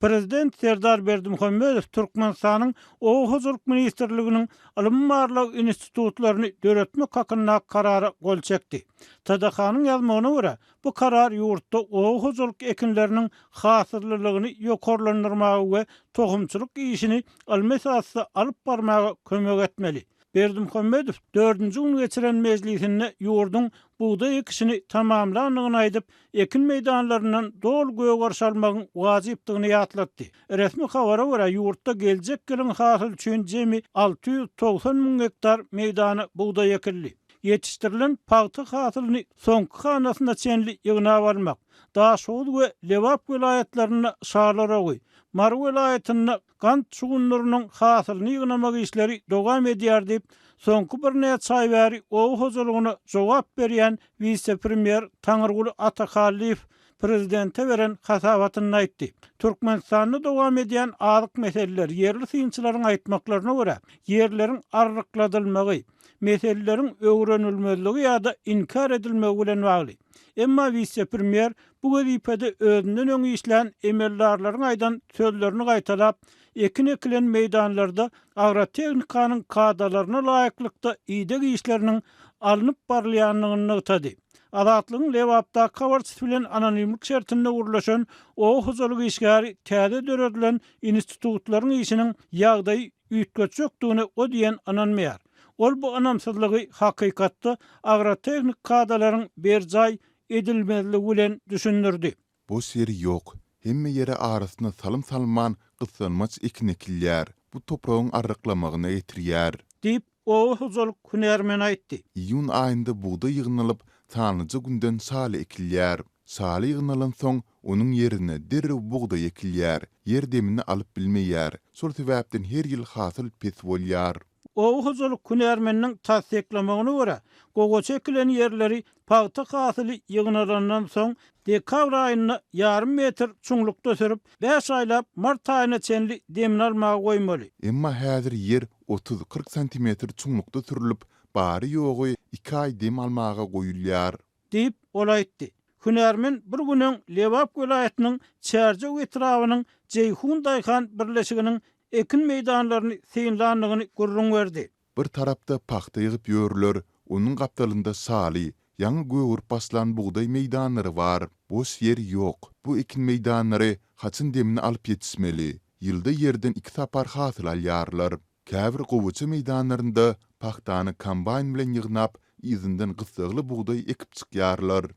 Prezident Serdar Berdimuhamedow Türkmenistanyň Oba hojalyk ministrliginiň ylmy-barlag institutlaryny döretmek hakyndaky Karara gol çekdi. TDH-nyň ýazmagyna görä, bu karar ýurtda oba hojalyk ekinleriniň hasyllylygyny ýokarlandyrmaga we tohumçylyk işini ylmy esasda alyp barmaga kömek etmeli. Berdimuhamedow dördünji gün geçiren mejlisinde ýurduň bugdaý ekişini tamamlandygyny aýdyp, ekin meýdanlaryndan doly gögeriş almagyň wajypdygyny ýatlatdy. Resmi habara görä, ýurtda geljek ýylyň hasyly üçin jemi 690 müň gektar meýdana bugdaý ekildi. Ýetişdirilen pagta hasylyny soňky hanasyna çenli ýygnap almak, Daşoguz we Lebap welaýatlarynda şaly rogy, Mary welaýatynda Gant şugundyrynyň hasylyny ýygnamak işleri dowam edýär diýip, soňky birnäçe aý bäri oba hojalygyna jogap berýän wise-premýer Taňyrguly Atahallyýew prezidente beren hasabatynda aýtdy. Türkmenistanda dowam edýän azyk meseleleri, ýerli synçylaryň aýtmaklaryna görä, ýerleriň arrykladylmagy, meseleleriň öwrenilmezligi ýa-da inkär edilmegi bilen bagly. Emma wise-premýer bu wezipede özünden öň işlän emeldarlaryň aýdan sözlerini gaýtalap, ekin ekilen meýdanlarda agrotehnikanyň kadalaryna laýyklykda ideg işleriniň alnyp barylýandygyny nygtady. Azatlygyň Lebapdaky habarçysy bilen anonimlik şertinde gürleşen oba hojalyk işgäri täze döredilen institutlaryň işiniň ýagdaýy üýtgetjekdigine o diýen ynanmaýar. Ol bu ynamsyzlygy hakykatda agrotehnik kadalaryň berjaý edilmezligi bilen düşündirdi. Boş ýer ýok. Hemme ýere arasyna salym salman, gyssanmaç ekin ekilýär. Bu topragyň arryklamagyna getirýär. Diýip, oba hojalyk hünärmeni aýtdy. Iýun aýynda bugdaý ýygnalyp, sanlyja günden şaly ekilýär. Şaly ýygnalansoň, onuň ýerine derrew bugdaý ekilýär. Ýer demini alyp bilmeýär. Şol sebäpden her ýyl hasyl pes bolýar. Oba hojalyk hünärmeniniň tassyklamagyna görä, gowaça ekilen ýerleri pagta hasyly ýygnalandan soň, dekabr aýynda ýarym metr çuňlukda sürüp, bäş aýlap mart aýyna çenli demini almaga goýmaly. Emma häzir ýer otuz-kyrk santimetr çuňlukda sürlüp, bary-ýogy iki aý dem almaga goýulýar. Diýip, ol aýtdy. Hünärmen bir gün öň Lebap welaýatynyň Çärjew etrabynyň Jeýhun daýhan birleşiginiň ekin meýdanlaryny synlandygyny gürrüň berdi. Bir tarapda pagta ýygyp ýörler, onuň gapdalynda şaly, ýaňy gögerip başlan bugdaý meýdanlary bar. Boş ýer ýok. Bu ekin meýdanlary haçan demini alyp ýetişmeli? Ýylda ýerden iki sapar hasyl alýarlar. Käbir gowaça meýdanlarynda pagtany kombaýn bilen ýygnap, yzyndan gyssagly bugdaý ekip çykýarlar.